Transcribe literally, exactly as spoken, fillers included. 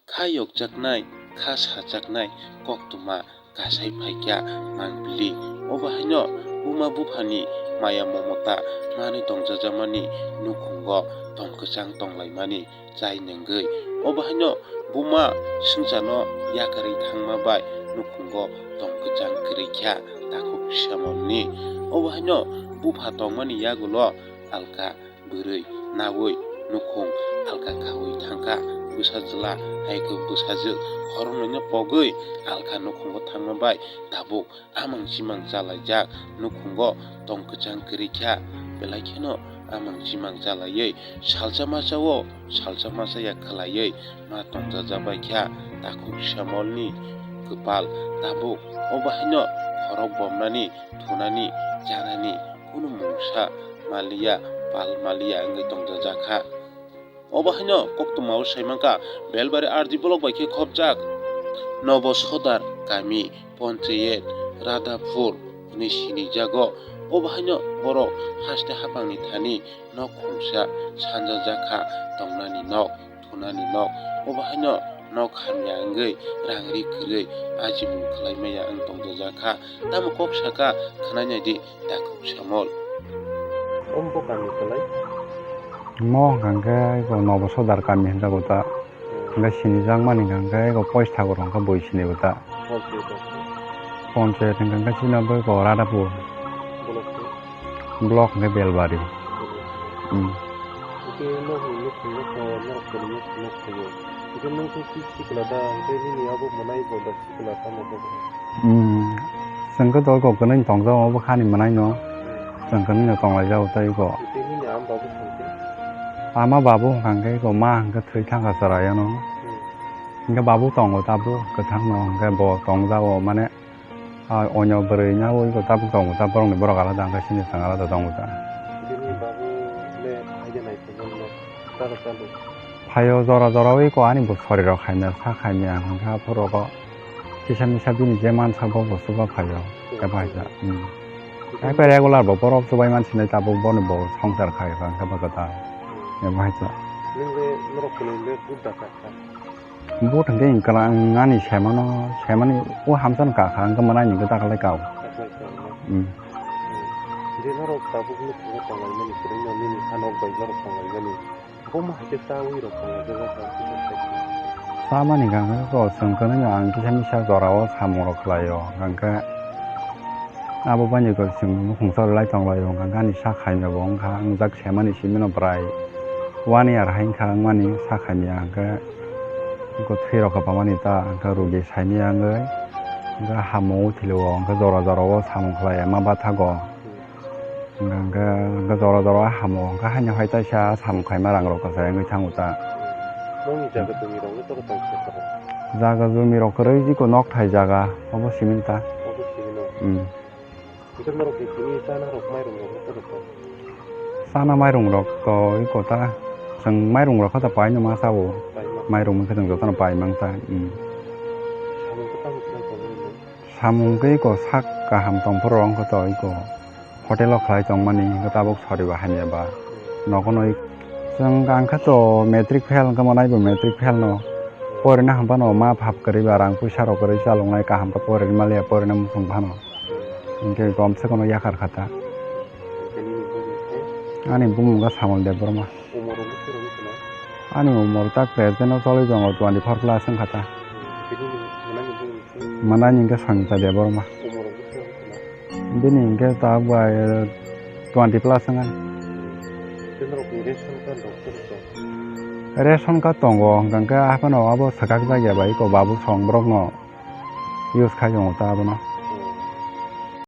Kha yokjaknai, kha sajaknai koktwma kasai phaikha mangpili. Obo haino buma buphani maya momota manwi tongjajakmani nukhungo tong kwchang tonglaimani chai nengwi. Obo haino buma swngcharno yakarwi thangma bai nukhungo tong kwchang kwrwi kha takhuk samolni. Obo haino bupha tongmani yagulo alka bwrwi naui nukhung alka khaui thangkha. Bwsa chwla hai khe bwsajwk khoroknwino pogwi alka nukhungo thangma bai tabuk amang chimang chalaijak nukhungo tong kwchang kwrwi kha. Belai kheno amang chimang chalaiwi salsa masa o salsa masa ya khwlaiwi ma tongjajabai kha takhuk samolni kwpal tabuk. Obo haino khorok bomnani, thunani, chanani kunu mungsa maliya, pal maliya wngwi tongjajakha. Obo haino koktwmao saimankha Belbari R D block bai khe khopjak Nobo Sodar kami, ponchayet Radhapur hwnwi sinijago. Obo haino borok haste haphangni thani nok khungsa sanjajakha, tongnani nok, thunani nok. Obo haino nok hamya wngwi rang ri kwrwi ajimung khwlaimaya wng tongjajakha. Tamo kok saka khwnai naidi takhuk samol. Omo bo kami kwlai? Mo hwnkha khe eko Nobo Sodar kami hwnjago ta. Hmm. Hwnkhe sinijakmani hwnkha khe eko Pois Thakur hwnkha bui sinibo ta. Ponchayet, ponchayet. Ponchayet hwnkha khe chini bo eko Radhapur. Block khe? Block hwnkhe Belbari. Belbari. Hmm. Hwnkhe nohor nukhung nokha norok kwrwngno phunuk phaio. Hwnkhe nwng khe sikla da, hwnkhe nini abo mwnai bo da sikla tamo khe bo? Hmm. Chwng khe dol kok kwnwi tongjago obo khani mwnaino. Hmm. Chwng kwnwino tonglaijao tei kok. Hwnkhe nini ama babu thang khe? Ama babu hwnkha khe kok ma hwnkhe thwi thangkha chwraiyano. Hmm. Hwnkhe babu tongo tabuk kwthangno hwnkhe bo tongjago mane, ah, onyo bwrwi nyaui kok tabuk tongo ta borokni borok alada hwnkhe sini chwng alada tongo ta. Bini babu le phaide nai phai nokno chalo chalo. Phaio jora jora ui kok ani bo sorirok khaimya sa khaimya hwnkhe aphuru kok. Kisa misa bini je mansa bo bo chuba phaio, khe bahai sa. Hmm. Ekhe regular bo borok chubai man sinai tabuk boni bo songchar khai kha, khe ba kwtal. Hmm. Khe bahai sa. Nung le norok kwnwi le but da kha kha? But hwnkhe wng kwlang ani semano, semani o hamsano ka kha, wngkhe mwnai ni khe dakhal kha o. Dakhal kha o. Hmm. Hmm. Je norok tabuk nukhungo tonglaimani kwrwino nini hanok bai norok tonglaimani. Omo hai khe chaui rok tonglaijak o, tang kisa sai khe. Chamani hwnkha khe kok chwng kwnwi no ang kisa misa jora o samung rok khlai o, hwnkha khe abo bai ni kok chwng nukhung choli lai tong lai o, hwnkha khe ani sak hai no bo wngkha, wngjak semani simi no bwrai one year hai wngkha wngmani sak hai ya, hwnkhe kok thwi rok kwbangmani ta, hwnkhe rugi saimaya wngwi, hwnkhe hamo o thili o, hwnkhe jora jora o samung khlai ya ma bathago. Hwnkha hwnkhe, hwnkhe jora jora hamo, hwnkhe haino hai taisa samung khaima rang rok kwchai wngwi thango ta. Nokni jaga jumi rok le joto tong khe kwrwi? Jaga jumi rok kwrwi iko nok thai jaga, obo simi ta. Obo simi no? Hmm. Hwnkhe norok ni tini chana rok mairum rok le joto tong? Chana mairum rok to iko ta, chwng mairum rok khe ta paino ma chao. Paima. Mairum khe chwng jotono paimang ta. Hmm. Samung khe tamo khlai tongo nini? Samung khe iko sak kaham tongphuru wngkha to iko hotel o khlai tongmani hwnkhe tabuk sori bo hamya ba nogo no ik-, chwng ang khe to matric fail wngkha mwnai bo matric fail no porina hwnphano ma phap kwrwi ba rang puisa rok kwrwi chaloknai kaham khe porini maliya porina muchung phano hwnkhe komse kono yakar kha ta. Ani bumung wngkha Samol Debbarma. Umor wngkha soirok wngkha na? Ani umor ta present o choli tongo twenty four plus wngkha ta. Bini ni mwnani bumung se? Mwnani hwnkhe Sangita Debbarma. Umor wngkha soirok wngkha na? Bini hwnkhe ta bai twenty plus wngkha. Tei norok ni ration card rok sobo tong? Ration card tongo, hwnkhe haphano abo swkak jak ya bai eko babu song borok no use khai tongo ta abono.